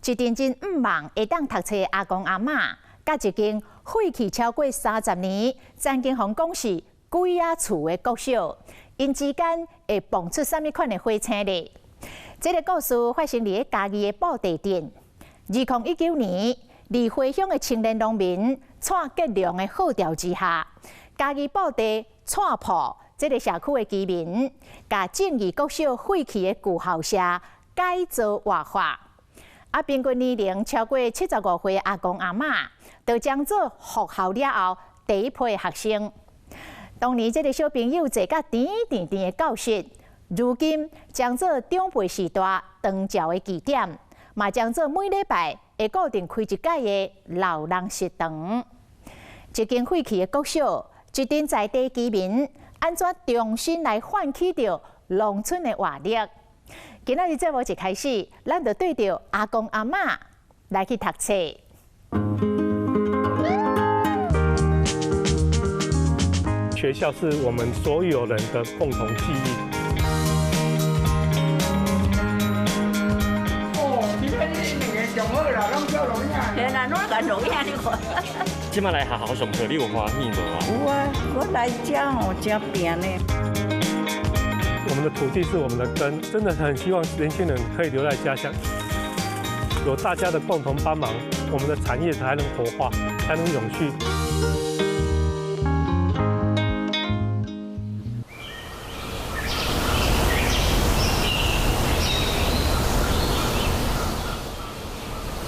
一陣真毋望會當讀冊阿公阿嬤，佮一間廢棄超過30年、曾經予講是鬼仔厝的國小，𪜶之間會蹦出啥物款的火星咧？這个故事發生佇咧嘉義的布袋鎮。2019年，離回鄉的青年農民蔡杰良的號召之下，嘉義布袋蔡埔這个社區的居民，共正義國小廢棄的舊校舍改造活化。啊，平均年齡超過75歲阿公阿嬤，就將做復校了後第一批學生。當年這个小朋友坐甲甜甜甜的教室，如今將做長輩時代長照的據點，嘛將做每禮拜會固定開一擺的老人食堂。一間廢棄的國小，一陣在地居民按怎重新來喚起著農村的活力？今仔日節目一開始，咱就對著阿公阿嬤來去讀冊。學校是我們所有人的共同記憶。哦，今天你兩個上好啦，攏笑容影。嘿啦，攏甲錄影你看。這擺來學校上課，你有歡喜無啊？有啊，我來遮吼誠便呢。我們的土地是我們的根，真的很希望年輕人可以留在家鄉，有大家的共同幫忙，我們的產業才能活化，才能永續。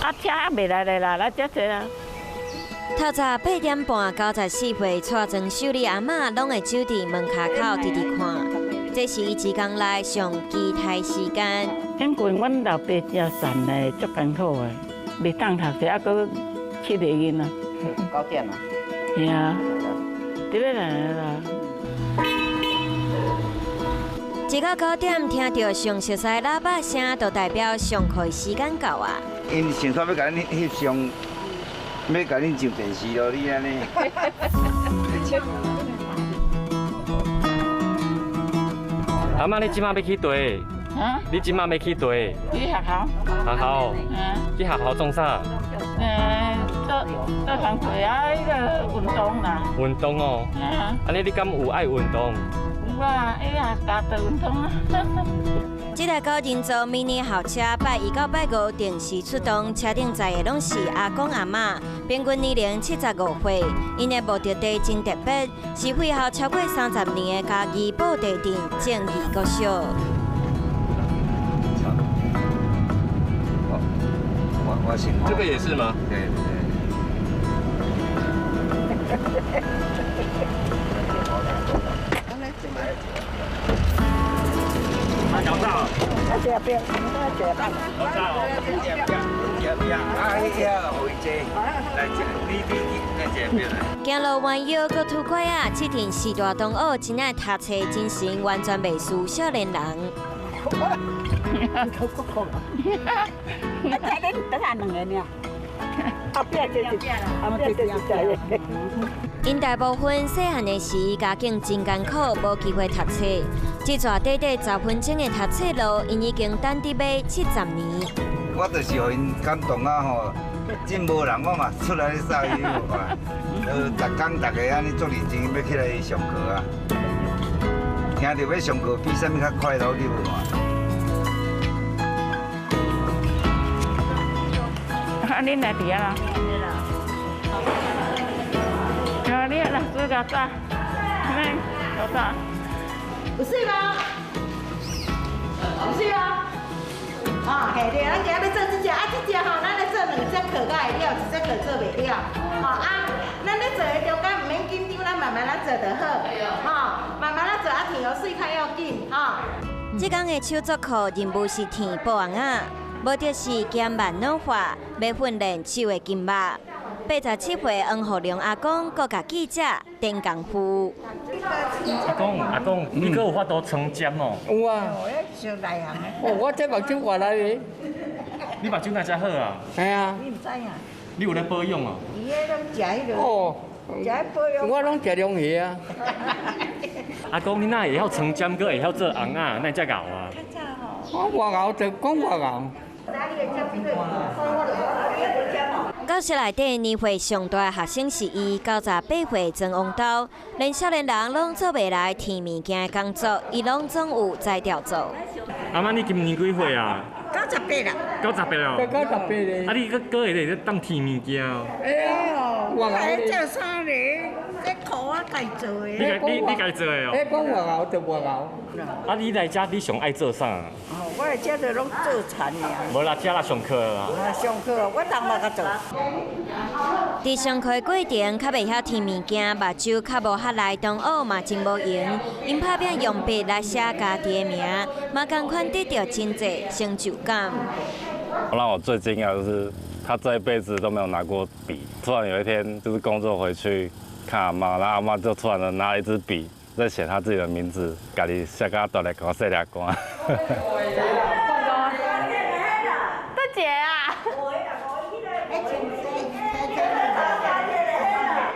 啊，車還袂來咧啦，來遮坐啊。透早8點半，94歲蔡莊秀麗阿嬤攏會守佇門跤口直直看，這是伊一工內上期待時間。因為阮老爸誠善的，足艱苦的，袂當讀冊，猶閣七个囡仔。 9點啊？係啊，佇咧來啦。一到9點，聽著上熟悉的喇叭聲，就代表上課時間到啊！𪜶想說欲共恁翕相，欲共恁上電視囉，你按呢？阿嬤，你這擺欲去佗？啊？你這擺欲去佗？去學校。學校。嗯。去學校創啥？做做工課啊，彼个運動啦。運動哦。嗯。按呢，你敢有愛運動？有啊，彼個加做運動啊。這台九人座迷你校車，拜一到拜五定時出動，車頂載的攏是阿公阿嬤，平均年齡75歲。𪜶的目的地真特別，是廢校超過30年的嘉義布袋鎮正義國小。我先。這個也是嗎？對對。早上。食餅，食餅。早上。食餅，啊，彼个予伊坐，來食，你你你來食餅來。行路彎腰，閣拄拐仔，這陣四大同學真愛讀冊，精神完全袂輸少年人。啊，這恁等下兩個爾。後壁這是，後壁這是誰？𪜶大部分細漢的時，家境真艱苦，無機會讀冊。這段短短10分鐘的讀冊路，𪜶已經等佇欲70年。我就是予𪜶感動啊吼！真無人，我嘛出來咧掃伊有看，逐工逐个按呢足認真欲起來上課啊！聽著欲上課，比啥物較快樂你無看？啊，恁來佇遐啦？啊，你老師較早，來，較早。有水無？有水無？哦，嘿對，咱今仔欲做這隻，啊，這隻吼，咱咧做兩節課才會了，一節課做袂了。吼啊，咱咧做的中間毋免緊張，咱慢慢仔做就好。吼，慢慢仔做，啊，填予媠較要緊，吼。這工的手作課任務是填布紅仔，無就是減慢腦化，欲訓練手的筋肉。87歲黃福良阿公，閣共記者電功夫。阿公，阿公，你閣有法度穿針哦？有啊。哦，我這目睭外來的。你目睭哪遮好啊？嘿啊。你毋知影？你有咧保養哦？伊彼攏食彼个。哦。食彼保養。我攏食龍蝦啊。阿公，你哪會曉穿針，閣會曉做紅仔，哪會遮𠢕啊？較早吼。我偌𠢕就講偌𠢕。室內底年歲上大的學生是伊，98歲曾王兜，連少年人攏做袂來添物件的工作，伊攏總有才調做。阿媽，你今年幾歲啊？98啦。98哦。98咧。啊，你閣閣會咧當添物件哦？哎呀，我來做啥咧？這苦我家做的。你家做的哦？欸，講外熬就外熬。啊，你來遮你上愛做啥？哦，我來遮就攏做田爾。無啦，遮啦上課啦。啊，上課，我當嘛較做。佇上課過程，較袂曉添物件，目睭較無合來，同學嘛真無閒。𪜶拍拚用筆來寫家己的名，嘛仝款得著真濟成就感。讓我最驚訝就是，他這一輩子都沒有拿過筆，突然有一天就是工作回去看阿媽，然後阿媽就突然的拿一支筆在寫他自己的名字，家己寫甲大力光、細粒光。多謝啊！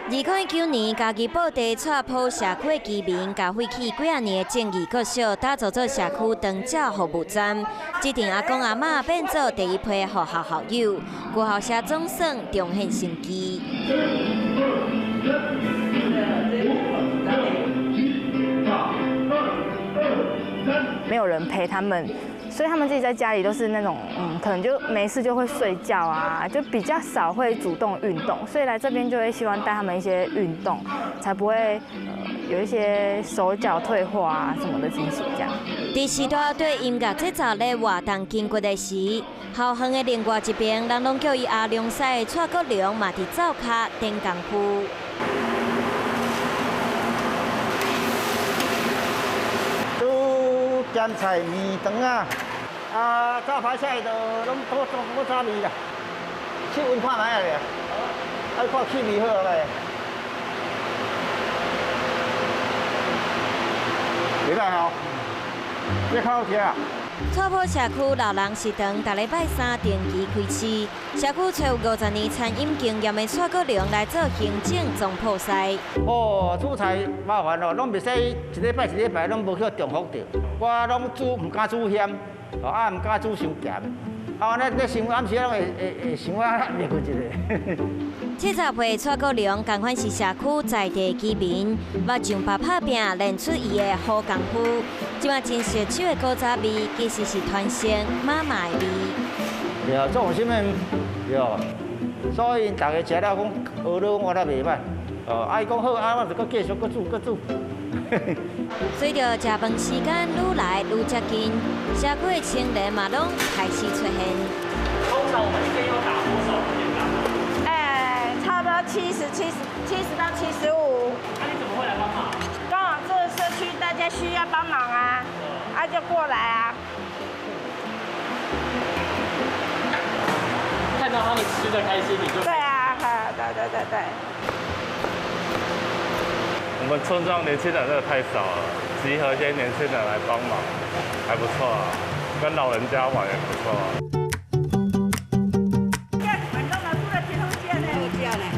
2019年，嘉義布袋蔡埔社區的居民，共廢棄幾仔年的正義國小打造做社區長照服務站，這陣阿公阿嬤變做第一批學校校友，舊校舍總算重現生機。沒有人陪他們，所以他們自己在家裡都是那種，可能就沒事就會睡覺啊，就比較少會主動運動，所以來這邊就會希望帶他們一些運動，才不會有一些手腳退化啊什麼的情形這樣。佇時代對音樂節奏咧活動經過的時，校園的另外一邊，人攏叫伊阿龍師的蔡國良嘛佇灶跤頂功夫。煮鹹菜、麵腸啊，啊，炒排菜就攏都都炒味啦，試聞看覓仔咧，愛看氣味好未？袂歹吼，這較好食。蔡埔社區老人食堂，逐禮拜三定期開市。社區揣有50年餐飲經驗的蔡國良來做行政總鋪師。哦，煮菜麻煩哦，攏袂使一禮拜一禮拜攏無去重複著。我攏煮，毋敢煮鹹，哦啊，毋敢煮傷鹹。啊，咱咧想暗時攏會想啊，滅去一個。70歲蔡國良，仝款是社區在地居民，捌上爸拍拚練出伊的好功夫。這馬真熟手的古早味，其實是傳承媽媽的味。對啊，做啥物？對，所以大家食了講，學了我也袂歹。哦，啊伊講好，啊我就閣繼續閣煮閣煮。隨著食飯時間愈來愈接近，社區的青年嘛攏開始出現。通常我們一天要打多少便當？哎，差不多70到75。那你怎麼會來幫忙？剛好這個社區大家需要幫忙啊，啊就過來啊。看到他們吃得開心，你就對啊，對對對對。我們村莊年輕人真的太少了，集合一些年輕人來幫忙，還不錯啊，跟老人家玩也不錯啊。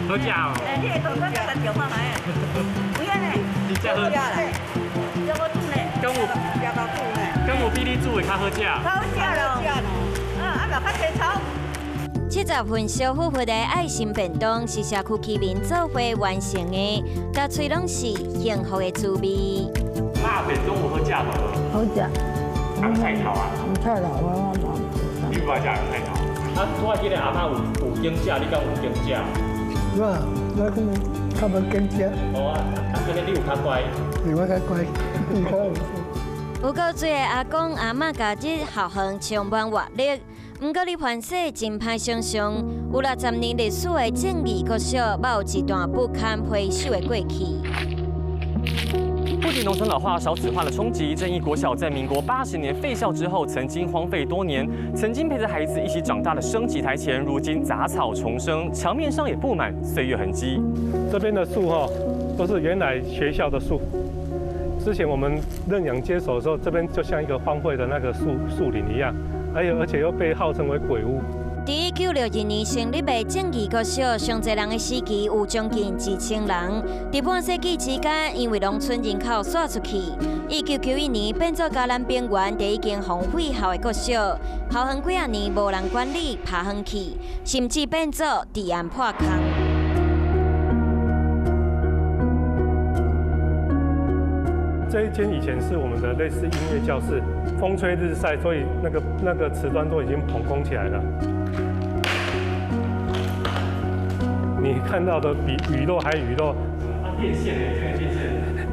好食哦！哎，你會當作來調看覓啊？有影呢？真正好食嘞！真好煮呢！敢有？敢有比你煮的較好食？好食咯！啊，嘛較清楚。70份燒乎乎的愛心便當是社區居民做伙完成的，逐喙攏是幸福的滋味。肉便當有好食無？好食。紅菜頭啊？紅菜頭我無。你不愛食紅菜頭？啊，拄仔彼个阿嬤有間食，你敢有間食？我我較無間食。哦啊，啊，按呢你有較乖？是我較乖，你較有。有夠濟的阿公阿嬤假日校園充滿活力，毋過佇環勢真歹想象，有60年歷史的正義國小，捌有一段不堪回首的過去。不僅農村老化、少子化的衝擊，正義國小在民國80年廢校之後，曾經荒廢多年。曾經陪着孩子一起長大的升旗台前，如今雜草叢生，牆面上也佈滿歲月痕跡。這邊的樹哈，都是原來學校的樹。之前我們認養接手的時候，這邊就像一個荒廢的那個樹林一樣，而且又被號稱為鬼屋。佇1962年成立的正義國小，上濟人的時期有將近1000人。佇半世紀之間，因為農村人口徙出去，1991年變做嘉南平原第一間荒廢校的國小，校園幾仔年無人管理，拍荒去，甚至變做治安破空。這一間以前是我們的類似音樂教室，風吹日曬，所以那個瓷磚都已經膨空起來了。你看到的比雨漏還雨漏。啊，電線呢？這個電線，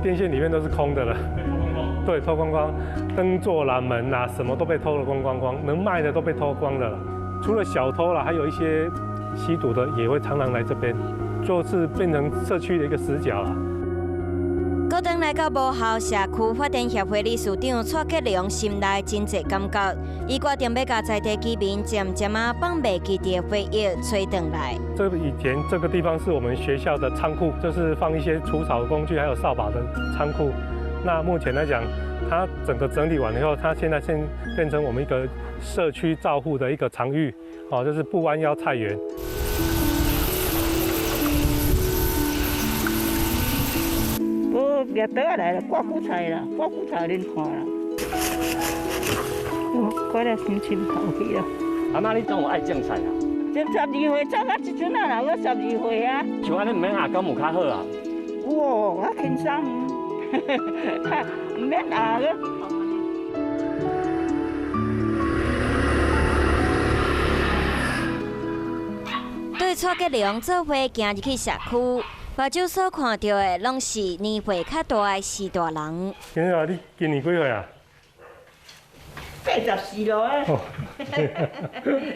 電線裡面都是空的了。被偷光光。對，偷光光，燈座啦、門啦，什麼都被偷了光光光，能賣的都被偷光了。除了小偷啦，還有一些吸毒的也會常常來這邊，就是變成社區的一個死角了。閣轉來到母校社區發展協會理事長蔡杰良心內真濟感覺，伊決定欲共在地居民漸漸仔放袂記的回憶揣轉來。這以前這個地方是我們學校的倉庫，就是放一些除草工具還有掃把的倉庫。那目前來講，它整個整理完以後，它現在先變成我們一個社區照護的一個場域，哦，就是不彎腰菜園。無掠倒來啦，割韭菜啦，割韭菜恁看啦。我割了傷心頭去啊！阿媽，你敢有愛種菜啊？種12歲，種到這陣啊，我12歲啊。像按呢毋免壓，敢有較好啊？有哦，較輕鬆，毋免壓個。對蔡杰良做伙行入去社區。目睭所看著的，攏是年歲較大的序大人。先生，你今年幾歲啊？ 84咯。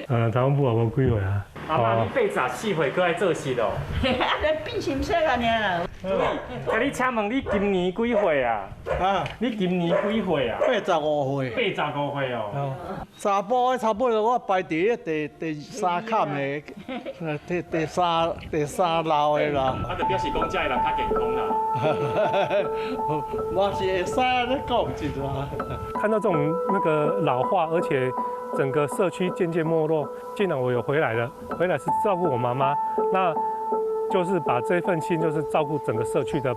啊，頭母也無幾歲啊。阿媽，你84歲，閣愛做事咯？啊，變心色按呢啦。啊，你請問你今年幾歲啊？啊，你今年幾歲啊？85歲。85歲哦。查埔差不多，我排佇第三坎的，第三樓的啦。啊，就表示講遮的人較健康啦。我是會使按呢講一啦。看到這種那個老化，而且整個社區漸漸沒落，既然我有回來了，回來是照顧我媽媽，那就是把這份心，就是照顧整個社區的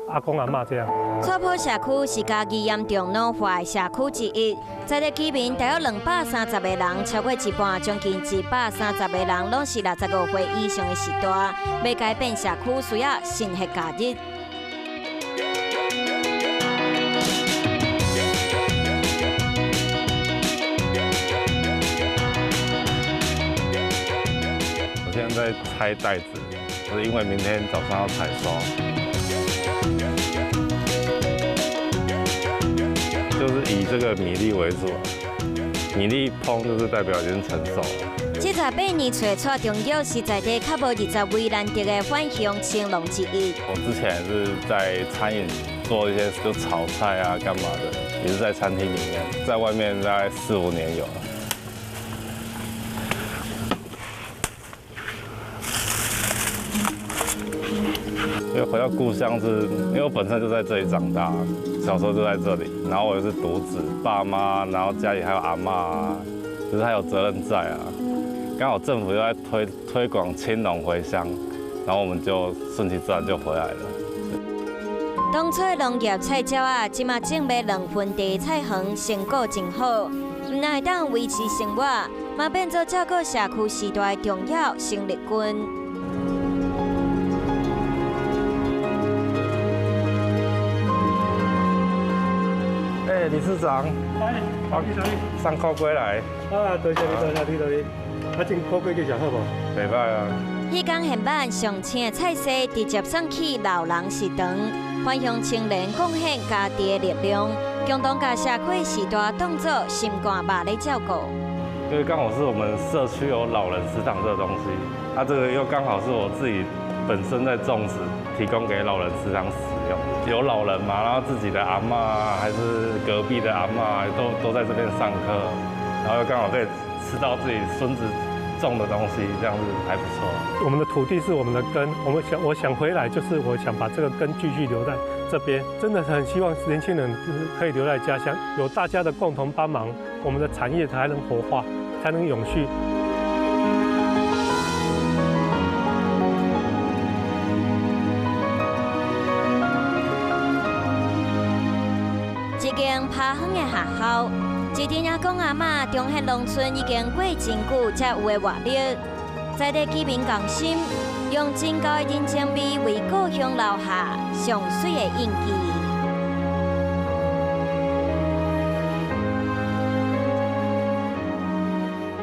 阿公阿嬤這樣。蔡埔社區是嘉義嚴重老化的社區之一，在地居民大約230個人，超過一半，將近130個人，攏是65歲以上的序大。欲改變社區，需要心血加入。我現在在拆袋子，是因為明天早上要採收。就是以這個米粒為主，米粒膨就是代表已經成熟了。78年初，蔡中玉是在地較無20位難得的返鄉青農之一。我之前是在餐飲做一些就炒菜啊、幹嘛的，也是在餐廳裡面，在外面大概4、5年有了。因為回到故鄉是，因為我本身就在這裡長大，小時候就在這裡，然後我又是獨子，爸媽，然後家裡還有阿嬤，就是還有責任在啊。剛好政府又在推廣青農回鄉，然後我們就順其自然就回來了。當初農業菜鳥仔，這馬種欲兩分地菜園，成果真好，毋但會當維持生活，嘛變做照顧社區序大的重要生力軍。欸，理事長，好，上課歸來。啊，多謝你，多謝你，多謝你。啊，種苦瓜繼續好無？袂歹啊。彼工現辦上青的菜色，直接送去老人食堂，返鄉青年貢獻家己的力量，共同共社區序大當作心肝肉咧照顧。因為剛好是我們社區有老人食堂這個東西，啊，這個又剛好是我自己本身在種植，提供給老人食堂使用。有老人嘛，然後自己的阿嬤還是隔壁的阿嬤都在這邊上課，然後又剛好可以吃到自己孫子種的東西，這樣子還不錯。我們的土地是我們的根，我想回來，就是我想把這個根繼續留在這邊，真的很希望年輕人可以留在家鄉，有大家的共同幫忙，我們的產業才能活化，才能永續。拍遠的學校。這陣阿公阿嬤重現農村已經過真久才有的活力，在地居民仝心，用真厚的人情味為故鄉留下上媠的印記。